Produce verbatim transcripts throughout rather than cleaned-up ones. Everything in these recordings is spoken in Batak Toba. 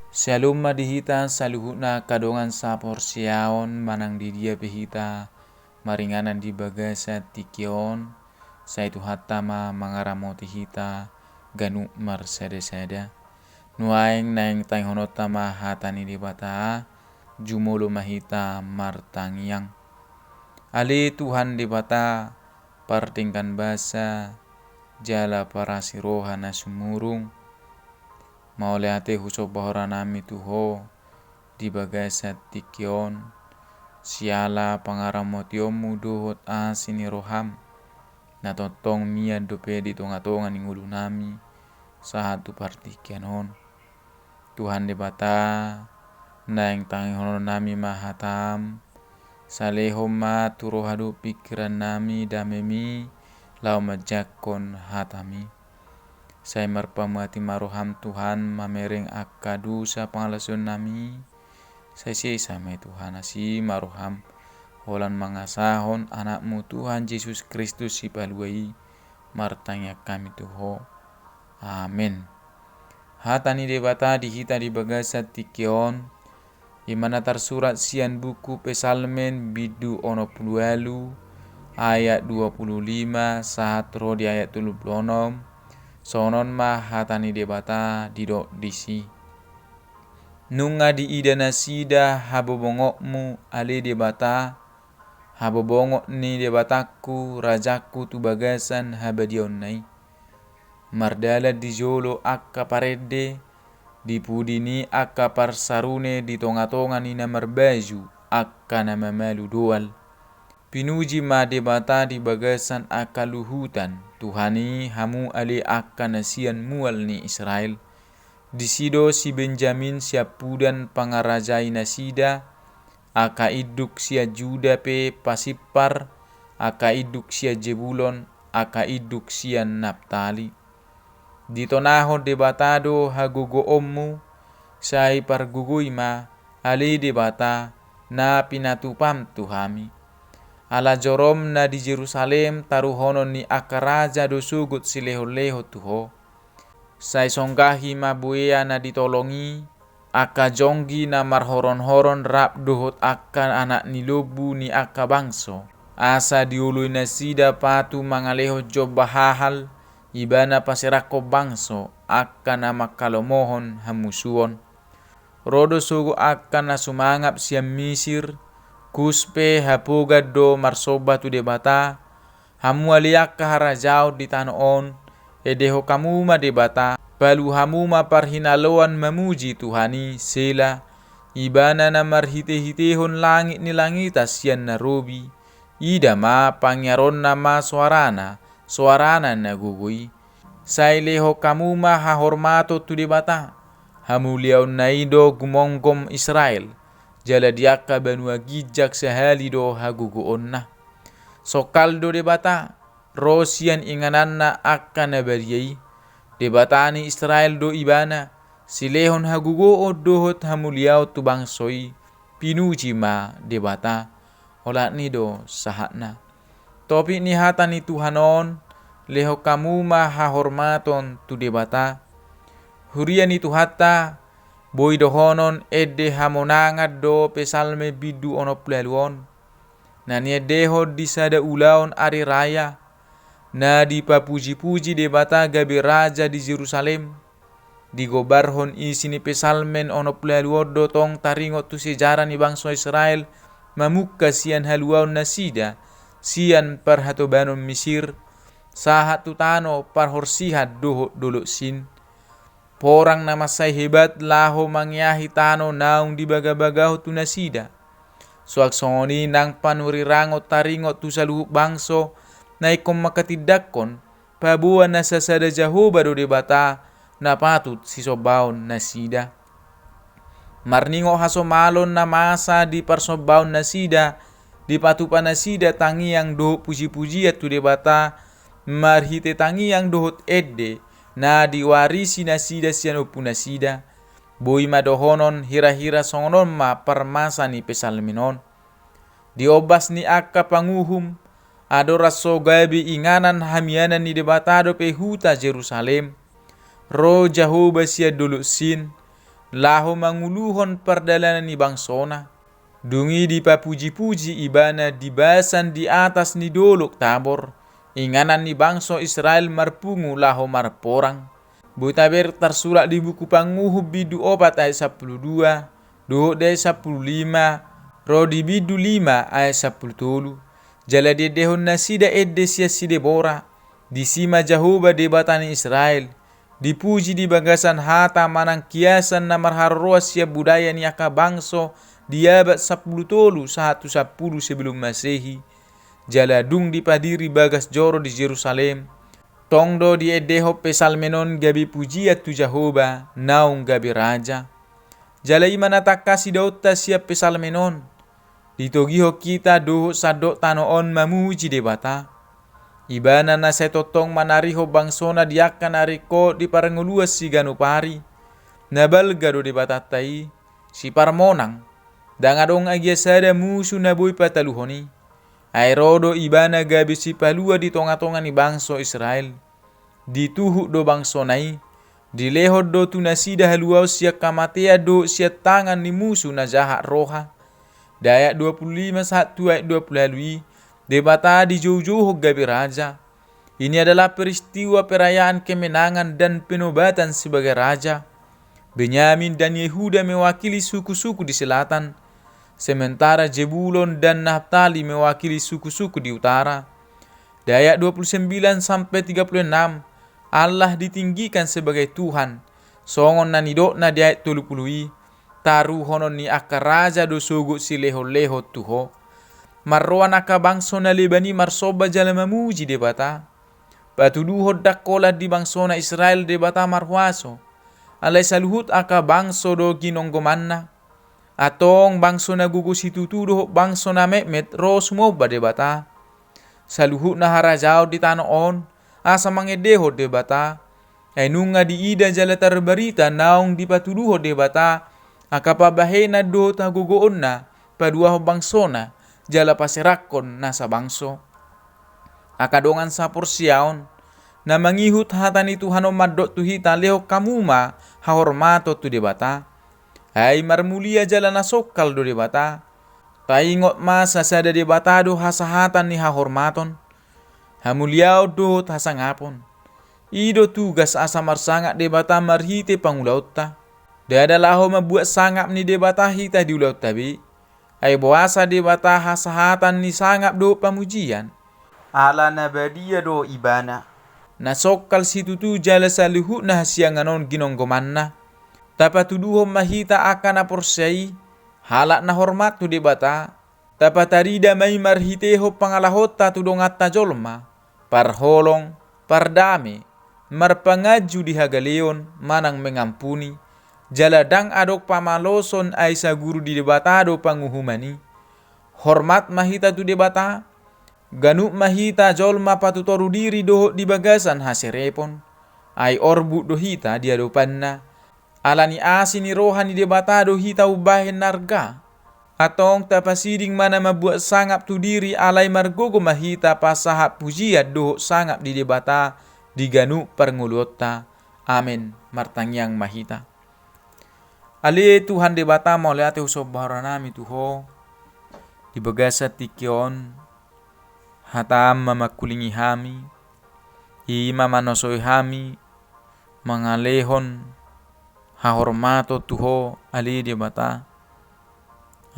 Syalom ma di hita saluhutna angka dongan saporseaon, manang di dia pe hita maringanan di bagasan tingki on, sai Tuhanta ma mangaramoti hita ganup marsadasada. Nuaeng naeng tangihononta ma hata ni Debata, jumolo ma hita martangiang. Ale Tuhan Debata, pardenggan basa, jala parasi roha na sumurung, mauliate husomba horanami tu Ho di bagasan tingki on, siala pangaramotionMu dohot asi ni rohaM, na tongtong mian dope di tongatonga ni ngolunami, sahat tu partingkian on. Tuhan Debata, naeng tangihononnami ma hataM, salehon ma tu roha dohot pingkirannami dameMi, laho manjangkon hataMi. Sai marpamuati ma rohaM Tuhan, mamereng angka dosa pangalaosionnami, sai sesa ma i Tuhan, asi ma rohaM, holan mangasahon AnakMu Tuhan Jesus Kristus Sipalua i, martangiang hami tu Ho. Amen. Hata ni Debata di hita di bagasan tingki on, i ma na tarsurat sian buku Psalmen bindu onom pulu ualu, ayat dua pulu lima sahat ro di ayat tolu pulu onom, songon on ma hata ni Debata didok disi. Nunga diida nasida habobongonMu, ale Debata, habobongon ni Debatangku, Rajangku tu bagasan habadiaonna i. Mardalan di jolo angka parende, di pudi ni angka parsarune, di tongatonga ni na marbaju angka na mamalu doal. Pinuji ma Debata di bagasan angka luhutan, Tuhan i, hamu ale angka na sian mual ni Israel. Disi do si Benjamin siampudan pangarajai nasida, angka induk sian Juda pe pasimpar, angka induk sian Jebulon, angka induk sian Naptali. Ditonahon Debata do hagogoonmu, sai pargogoi ma, ale Debata, na pinatupam tu hami. Ala jorom na di Jerusalem taruhonon ni angka raja do sogot silehonlehon tu ho. Sai songgahi ma buea na di tolong i, angka jonggi na marhoronhoron rap dohot angka anak ni lombu ni angka bangso, asa dioloi nasida patu mangalehon jomba hahal, ibana paserangkon bangso, angka na mangkalomohon hamusuon. Ro do sogot angka na sumangap sian Misir, Kus pe hapogan do marsomba tu Debata, hamu ale angka harajaon di tano on, endehon hamu ma Debata, palu hamu ma parhinaloan mamuji Tuhan i, Sela, ibana na marhitehitehon langit ni langitan sian na robi, ida ma pangiaronna ma soarana, soarana na gogo i. Sai lehon hamu ma hahormaton tu Debata, hamuliaonna i do gumomgom Israel, jala di angka banua ginjang sahali do hagogoonna. Songkal do Debata, ro sian ingananna angka na badia i. Debata ni Israel do ibana, silehon hagogoon dohot hamuliaon tu bangso i, pinuji ma Debata, olat ni do sahatna. Topik ni hata ni Tuhan on, lehon hamu ma hahormaton tu Debata. Huria ni Tuhanta, boi dohonon ende hamonangan do Psalmen bindu onom pulu ualu on. Na niendehon di sada ulaon ari raya, na dipapujipuji Debata gabe raja di Jerusalem. Digombarhon isi ni Psalmen onom pulu ualu on do tong taringot tu sejarah ni bangso Israel, mamungka sian haluaon nasida, sian parhatobanon Misir, sahat tu tano parhorsihan dohot dolok Sin. Porang na mansai hebat laho mangeahi tano naung dibagabagahon tu nasida. Suang songon i nang panurirang on taringot tu saluhut bangso, na ingkon mangkatindangkon, paboa na sasada Jahowa do Debata, na patut sisombaon nasida. Marningot hasomalon na masa di parsombaon nasida, dipatupa nasida tangiang dohot pujipujian tu Debata, marhite tangiang dohot ende, na diwarisi nasida sian ompu nasida. Boi ma dohonon hirahira songon on ma parmasa ni Psalmen on. Di ombas ni angka panguhum, andorang so gabe inganan hamianan ni Debata dope huta Jerusalem, ro Jahowa sian dolok Sin, laho manguluhon pardalanan ni bangsona. Dung i dipapuji-puji ibana di basan di atas ni dolok Tabor, inganan ni bangso Israel marpungu laho marporang. Boi tabereng tarsurat di Buku Panguhum bindu opat ayat sampulu dua, dohot di ayat sampulu lima, ro di bindu lima ayat sampulu tolu. Jala diendehon nasida ende sian si Debora, disi ma Jahowa Debata ni Israel, dipuji di bagasan hata manang kiasan na marharoroan sian budaya ni angka bangso di abad sampulu tolu sahat tu sampulu sebelum Masehi. Jala dung dipadiri bagas joro di Jerusalem, tong do diendehon psalmen on gabe pujian tu Jahowa naung gabe raja. Jala i ma na tangkas idaonta sian psalmen on. Ditogihon hita dohot sandok tano on mamuji Debata. Ibana na sai tongtong manarihon bangsona di angka na ringkot di parngoluan siganup ari. Na balga do Debatanta i, siparmonang. Ndang adong agia sada musu na boi pataluhon i. Ai ro do ibana gabe sipalua di tonga-tonga ni bangso Israel. Dituhuk do bangsona i, dilehon do tu nasida haluaon sian hamatean dohot sian tangan ni musu na jahat roha. Di ayat dua pulu lima sahat tu ayat dua pulu ualu i, Debata dijoujouhon gabe raja. Ini adalah peristiwa perayaan kemenangan dan penobatan sebagai raja. Benyamin dan Yehuda mewakili suku-suku di selatan, sementara Zebulon dan Naftali mewakili suku-suku di utara. Di ayat dua puluh sembilan sampai tiga puluh enam, Allah ditinggikan sebagai Tuhan, songon na nidokna di ayat tolu pulu i, taruhonon ni angka raja do sogot silehon-lehon tu Ho. Marroan angka bangso na leban i marsomba jala mamuji Debata. Patuduhon ndang holan di bangsona Israel Debata marhuaso. Alai saluhut angka bangso do ginonggomanna. Antong bangso na gogo situtu dohot bangso na metmet ro sumomba Debata. Saluhutna harajaon di tano on, asa mangendehon Debata. Ai nunga diida jala tarbarita naung dipatuduhon Debata, angka pambahenan dohot hagogoonna, paduahon bangsona, jala paserangkon nasa bangso. Angka dongan saporseaon, na mangihut hata ni Tuhan on mandok tu hita lehon hamu ma hahormaton tu Debata. Ai marmulia jala na songkal do Debata. Taingot ma sasada Debata do hasahatan ni hahormaton, hamuliaon dohot hasangapon. I do tugas asa marsangap Debata marhite pangulaonta. Ndada laho mambuat sangap ni Debata hita di ulaonta be. Ai boasa Debata hasahatan ni sangap dohot pamujian. Ala na badia do Ibana. Na songkal situtu jala saluhutna hasiangan on ginonggomanna. Tapatuduhon ma hita angka na porsea i, halak na hormat tu Debata. Tapatarida ma i marhitehon pangalahonta tu donganta jolma, parholong, pardame, marpanganju di hagaleon manang mengampuni, jala ndang adong pamaloson ai saguru di Debata do panguhuman i. Hormat ma hita tu Debata, ganup ma hita jolma patutoru diri dohot di bagasan haserepon, ai orbuk do hita di adopanna. Ala ni asi ni roha ni Debata do hita umbahen na arga. Antong tapasiding ma na mambuat sangap tu diri alai margogo ma hita pasahat pujian dohot sangap di Debata di ganup parngoluonta. Amen. Martangiang ma hita. Ale Tuhan Debata, mauliate husomba rohanami tu Ho. Di bagasan tingki on, hataM ma mangkulingi hami, i ma manosoi hami mangalehon hahormaton tu Ho, ale Debata.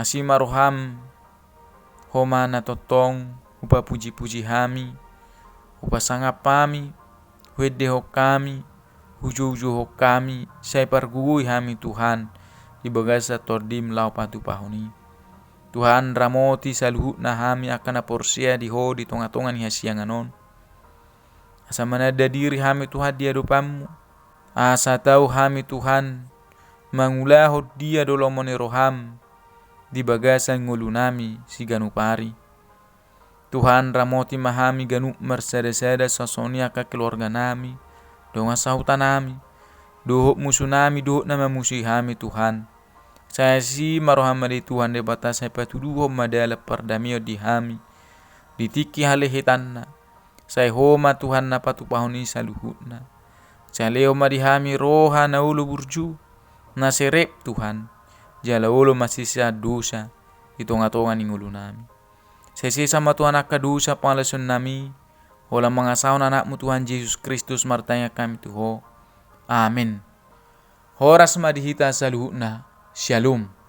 Asi ma rohaM, Ho ma na tongtong hupapuji-puji hami, hupasangap hami, huendehon hami, hujoujouhon hami, sai pargogoi hami Tuhan, di bagasan TondiM laho patupahon i. Tuhan, ramoti saluhutna hami angka na porsea di Ho di tonga-tonga ni hasiangan on. Asa mananda diri hami Tuhan di adopanMu. Asa tau hami Tuhan mangulahon dia do lomo ni rohaM di bagasan ngolunami siganup ari. Tuhan, ramoti ma hami ganup marsada-sada, songon i angka keluarganami, dongan sahutanami, dohot musunami, dohot na mamusuhi hami, Tuhan. Sai asi ma rohaM ale Tuhan Debata, sai patuduhon ma dalan pardameon di hami di tingki halehetanna. Sai Ho ma Tuhan na patupahon i saluhutna. Sai lehon ma di hami roha na olo burju, na serep Tuhan, jala olo ma sisesaan dosa di tonga-tonga ni ngolunami. Sesesa ma Tuhan angka dosa pangalaosionnami, holan mangasahon Anakmu Tuhan Jesus Kristus martangiang hami tu Ho. Amen. Horas ma di hita saluhutna. Syalom.